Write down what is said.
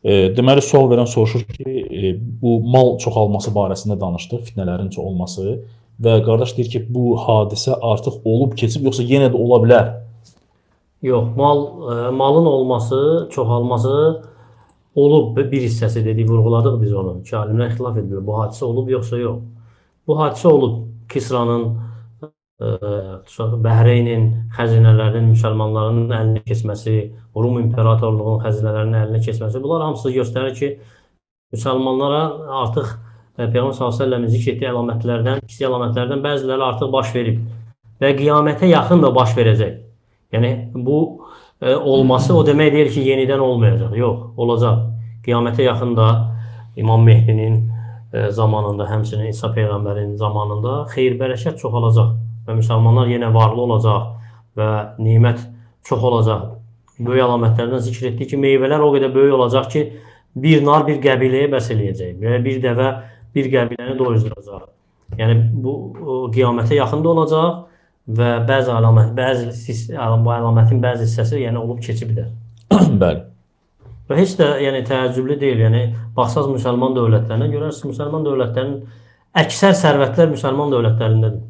Deməli sual verən soruşur ki, bu mal çoxalması barəsində danışdıq, fitnələrin çox olması və qardaş deyir ki, bu hadisə artıq olub, keçib, yoxsa yenə də ola bilər? Yox, malın olması, çoxalması olub bir hissəsi dedik, vurğuladıq biz onu ki, alimlər ixtilaf edirlər. Bu hadisə olub yoxsa yox. Bu hadisə olub. Kisranın, Bəhreynin xəzinələrinin müsəlmanların əlinə keçməsi, Rum imperatorluğunun xəzinələrinin əlinə keçməsi, bunlar hamısı göstərir ki, müsəlmanlara artıq Peyğəmbər sallallahu əleyhi və səlləmin zikr etdiyi əlamətlərdən, kiçik əlamətlərdən bəziləri artıq baş verib və qiyamətə yaxın da baş verəcək. Yəni bu olması o demək deyil ki, yenidən olmayacaq. Yox, olacaq. Qiyamətə yaxın da İmam Mehdinin zamanında, həmçinin İsa peyğəmbərin zamanında xeyir bərəkət çoxalacaq və müsəlmanlar yenə varlı olacaq və nemət çox olacaq. Böyük əlamətlərdən zikr etdik ki, meyvələr o qədər böyük olacaq ki, bir nar bir qəbiləyə bəs eləyəcək və bir dəvə bir qəbiləni doyuzduracaq. Yəni bu qiyamətə yaxın da olacaq və bəzi əlamət, bəzi bu əlamətin bəzi hissəsi yəni olub keçib də. Bəli. Və heç də yəni təəccüblü deyil. Yəni baxsaz müsəlman dövlətlərinə görərsiniz, müsəlman dövlətlərinin əksər sərvətlər müsəlman dövlətlərindədir.